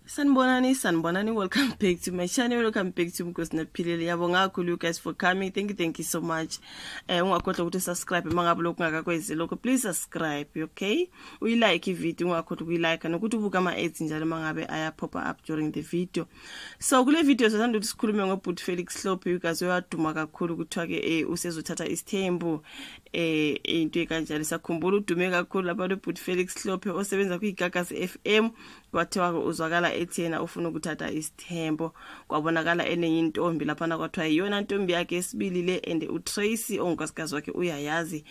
Sanibonani, sanibonani. Welcome back to my channel. Welcome back to Mkhosi Naphilile. Ngiyabonga kakhulu, you guys, for coming. Thank you, thank you so much. Ungakhohlwa ukuthi subscribe mangabe lokhu ungakakwenzi lokho. Please subscribe, okay? Uyilike ivideo, ungakhohlwa ukuyilike nokuthi ubuke ama ads njalo mangabe aya pop up during the video. So kule video sithanda ukuthi sikhulume ngoBhut Felix Hlophe, you guys, owaduma kakhulu kuthiwa ke usezothatha isithembu, into ekanjalo. Sakhumbula udume kakhulu lapha uBhut Felix Hlophe osebenza kwiGagasi FM. Kwathiwa uzwakala ethi yena ufuna ukuthatha isithembo, kwabonakala enenye intombi laphana, kwathiwa iyona ntombi yakhe esibili le and uTracy ongunkosikazi wakhe uyayazi.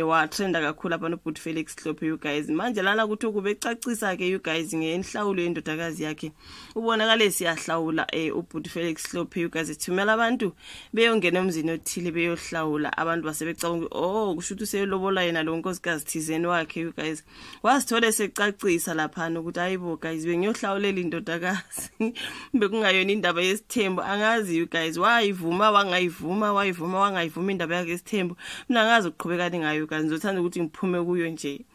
Watrenda kakhulu lapha uBhut Felix Hlophe, you guys. Manje lana kuthi kubecacisa ke, you guys, ngenhlawulo yendodakazi yakhe. Ubonakale siyahlawula uBhut Felix Hlophe, you guys, ethumela abantu beyongena emzini othile beyohlawula. Abantu basebecabanga, oh, kusho ukuthi useyolobola yena lo nkosikazi thizeni wakhe, you guys. Wasithole secacisa laphana ukuthi, hayibo guys, bengiyohlawulela indodakazi, bekungayona indaba yesithembu. Angazi, you guys, wayivuma, wangayivuma, wayivuma, wangayivuma indaba yakhe yesithembu. Mina angazi ukuqhubekani ngayo, guys. Ngizothanda ukuthi ngiphume kuyo nje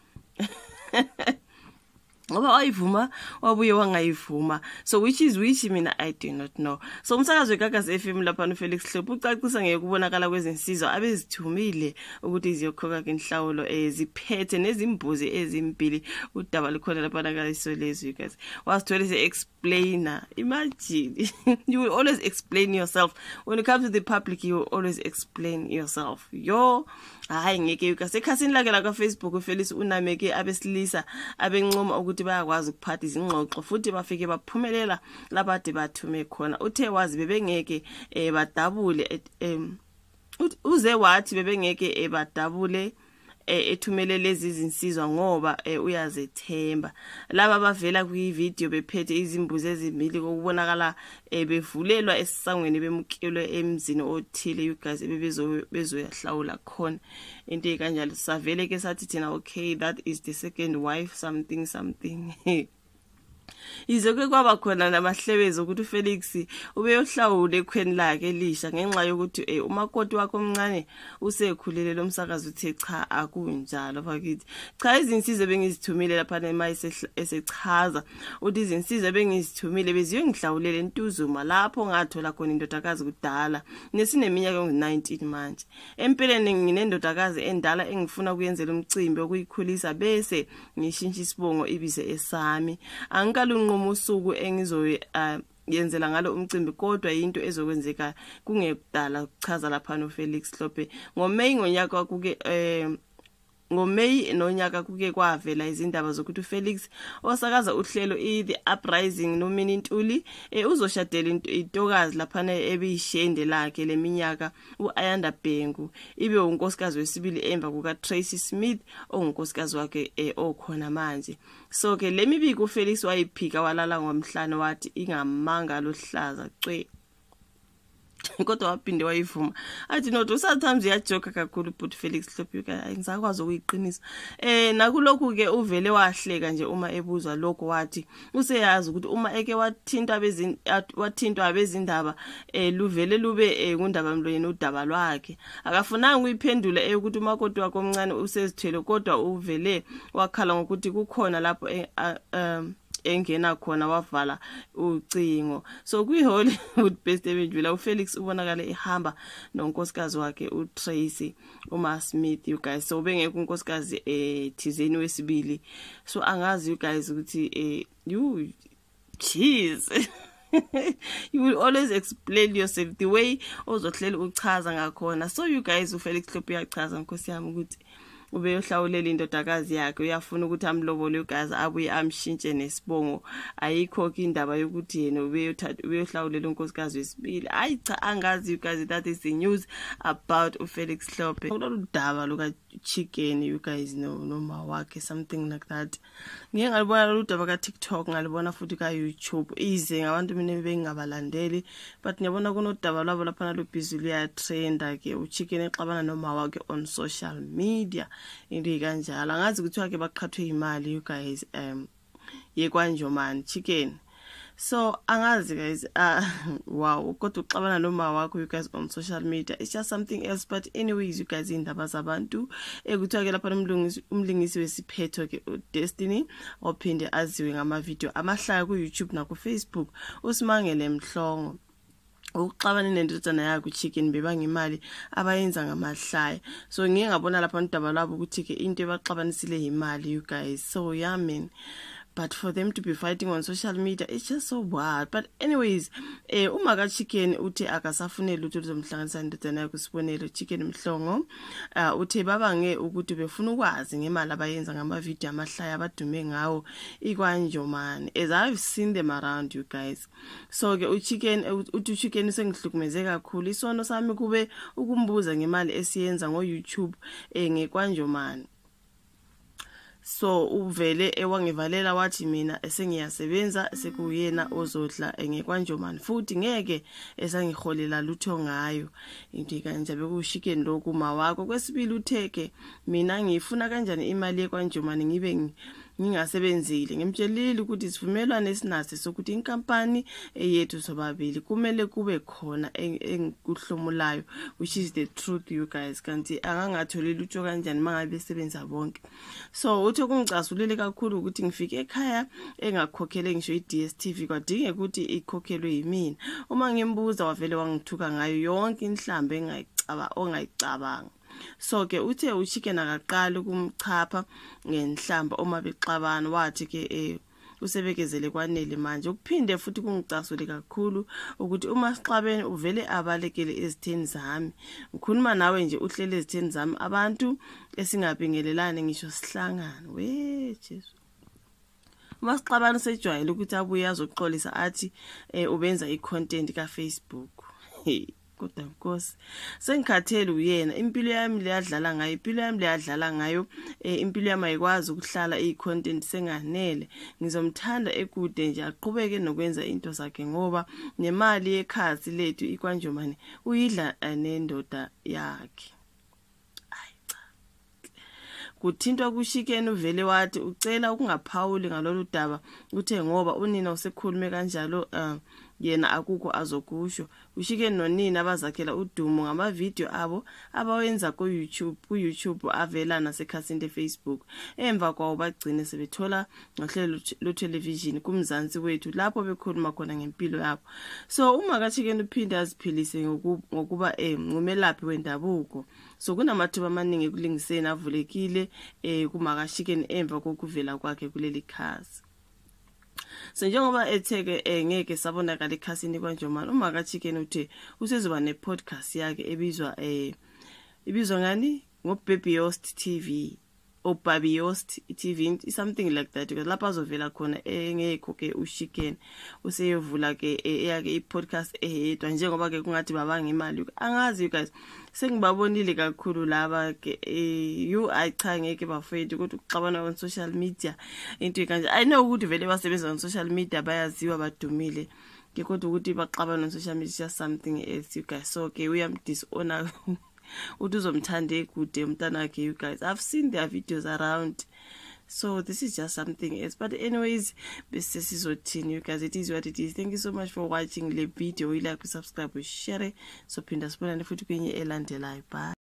ngoba wayivuma, wabuye wangayivuma, so which is which, mina I do not know. So umsakazo weGagasi FM lapha uFelix Hlophe ucacisa ngekubonakala kwezinsizwa abezithumile ukuthi ziyokhokha inhlawulo, ziphethe nezimbuzi ezimbili. Udaba lukhona lapha kaIsolezwe, you guys. Wasithola explainer. Imagine, you will always explain yourself when it comes to the public. You will always explain yourself. Yo, hayi ngeke, you guys. Ekhasini lakhe la ka-Facebook uFelix unameke abesilisa abencoma ukuthi bayakwazi ukuphatha izingxoxo futhi bafike baphumelela labade bathume khona. Uthe wazi bebengeke badabule, uze wathi bebengeke badabule ethumele lezi zinsizwa ngoba uyazethemba. Laba bavela kwi-video bephethe izimbuzi ezimbili, kokubonakala bevulelwa esisangweni, bemukelwe emzini othile, you guys, bezoyahlawula khona, into ekanjalo. Savele ke sathi thina, okay, that is the second wife, something something. Yize ke kwaba khona namahlebezi ukuthi uFelix ubeyohlawula ekhweni lakhe elisha ngenxa yokuthi umakoti wakhe omncane usekhulele, lo msakazo uthe cha, akunjalo bakithi. Cha, izinsiza bengizithumile lapha nema esechaza uthi izinsiza bengizithumile beziyongihlawulela eNtuzuma lapho ngathola khona indodakazi kudala nesineminyaka engu-19 manje. Empeleni nginendodakazi endala engifuna ukuyenzela umcimbi wokuyikhulisa bese ngishintsha isibongo ibize esami. Angikalunquma usuku engizoyenzela ngalo umcimbi, kodwa into ezokwenzeka kungekudala, kuchaza lapha noFelix Hlophe. NgoMay ngonyaka kuke ngoMay nonyaka kuke kwavela izindaba zokuthi uFelix osakaza uhlelo i-The Uprising noMini Ntuli uzoshadela intokazi laphana ebiyishende lakhe leminyaka, uAyanda Bhengu, ibe unkosikazi wesibili emva kuka Tracy Smith ongunkosikazi wakhe okhona manje. So ke le mibiko uFelix wayiphika walala ngomhlane, wathi ingamanga lohlaza cwe, kodwa waphinde wayivuma. Athi not, sometimes uyajoka kakhulu but Felix Hlophe angisakwazi ukuyiqinisa. Nakulokhu ke uvele wahleka nje uma ebuzwa lokho, wathi useyazi ukuthi uma eke wathintwa abezindaba luvele lube ngundaba mlonyeni udaba lwakhe. Akafunanga ukuyiphendula eyokuthi umakoti wakhe omncane usezithwele, kodwa uvele wakhala ngokuthi kukhona lapho engena khona wavala ucingo. So kwi-Hollywood Best ebendlula uFelix ubonakale ehamba nonkosikazi wakhe uTracy uMa Smith, you guys. So bengekho unkosikazi thizeni wesibili. So angazi, you guys, ukuthi you jeez, you will always explain yourself the way ozohlela uchaza ngakhona. So you guys, uFelix Hlophe uyachaza, nkosi yami, ukuthi ubeyohlawulela indodakazi yakhe, uyafuna ukuthi amlobole ugazi, abuye amshintshe nesibongo. Ayikho ke indaba yokuthi yena ubeyothatha ubeyohlawulela unkosikazi wesibili. Hayi cha, angazi, you guys. That is the news about uFelix Hlophe. Kulolu daba luka Chicken, you guys, know noma wakhe, something like that. Ngike ngalibona lolu daba ka TikTok, ngalibona futhi ka YouTube, ize ngabantu mina bengingabalandeli, but ngiyabona kunodaba lwabo lapha lubhizi luyatrenda ke, uChicken exabana noma wakhe on social media, into kanjalo. Angazi kuthiwa ke baqhathwe imali, you guys, yekwanjomani Chicken. So angazi guys, wow, kodwa uxabana noma wakho, you guys, on social media, it's just something else. But anyways, you guys, indaba zabantu. Ekuthiwa ke lapha umlingisi wesiphetho ke uDestiny, ophinde aziwe ngama-video amahlaya ku-YouTube naku-Facebook, uSimangele Mhlongo, ukuxabana nendodana yakhe uChicken bebanga imali abayenza ngamahlaya. So ngiye ngabona lapha udaba lwabo ukuthi ke into ebaxabanisile imali, you guys. So yeah, man, but for them to be fighting on social media, it's just so bad. But anyways, uma ka Chicken uthi akasafune lutho luzomhlanganisa indodana yakhe uSibonelo Chicken Mhlongo. Uthe babange ukuthi befuna ukwazi ngemali abayenza ngama-video amahlaya abadume ngawo ikwanjomani, as I've seen them around, you guys. So ke uChicken uthi, uChicken sengihlukumeze kakhulu, isono sami kube ukumbuza ngemali esiyenza ngo-YouTube ngekwanjomani. So uvele ewangivalela wathi mina esengiyasebenza, sekuyena ozodla ngekwanjomani, futhi ngeke esangiholela lutho ngayo. Into kanje bekuShicken lokhu mawakho. Kwesibili utheke mina ngifuna kanjani imali yekwanjomani ngibe ngingasebenzile? Ngimtshelile ukuthi isivumelwano esinaso sokuthi inkampani eyethu sobabili, kumele kube khona engikuhlomulayo, which is the truth, you guys. Kanti angangatholi lutho kanjani mangabe besebenza bonke? So uthi kungicasulile kakhulu ukuthi ngifike ekhaya engakhokhele ngisho i-DStv, kwadingeka ukuthi ikhokhelwe yimina. Uma ngimbuza wavele wangithuka ngayo yonke inhlambe engayicaba ongayicabanga. So ke uthe uChicken akaqali ukumchapha ngenhlamba uma bexabana. Wathi ke usebekezele kwanele manje. Ukuphinde futhi kungicasule kakhulu ukuthi uma sixabene uvele abalekele ezitheni zami. Ngikhuluma nawe nje uhlele ezitheni zami, abantu esingabingelelani ngisho sihlangana. We Jesu, uma sixabana sejwayele ukuthi abuye azoxolisa, athi ubenza i-content ka-Facebook. Kodwa Nkosi, sengikhathele uyena. Impilo yami leyadlala ngayo, impilo yami leyadlala ngayo. Impilo yami ayikwazi ukuhlala i-content, senganele. Ngizomthanda ekude nje, aqhubeke nokwenza into zakhe, ngoba nemali yekhasi lethu ikwanjomani uyidla nendoda yakhe. Kuthintwa kuShicken uvele wathi ucela ukungaphawuli ngalolu daba. Uthe ngoba unina usekhulume kanjalo, yena akukho azokusho. UShicken nonina abazakhela udumo ngamavidiyo abo abawenza ku-YouTube avela nasekhasini le-Facebook. Emva kwawo bagcine sebethola ngohlelo lwethelevishini kuMzansi Wethu, lapho bekhuluma khona ngempilo yabo. So uma kaChicken uphinde aziphilise ngokuba ngumelaphi wendabuko. So kunamathuba amaningi ekulingiseni avulekile kuMakaChicken emva kokuvela kwakhe kuleli khasi. So njengoba etheke ngeke sabonakala ekhasini kwanjomani, uma kaChicken uthe usezoba ne-podcast yakhe ebizwa ibizwa ngani, ngo-Baby Yost TV or Baby Yost TV, something like that, because lapho azovela khona engekho ke uShicken. Useyovula ke eyake i-podcast eyedwa, njengoba ke kungathi babanga imali. Angazi, you guys, sengibabonile kakhulu laba ke. You, ayi cha, ngeke bafethu, kodwa ukuxabana on social media, into kanje. I know ukuthi vele basebenza on social media, bayaziwa, badumile ke, kodwa ukuthi baxabana on social media, just something else, you guys. So ke uyam-disowna, uthi uzomthanda ekude umntanakhe. You guys, I've seen their videos around, so this is just something else. But anyways, bese sizothini, you guys? It is what it is. Thank you so much for watching le video. Uyilike, usubscribe, ushare. Sophinda sibonane futhi kwenye elandelayo. Bye.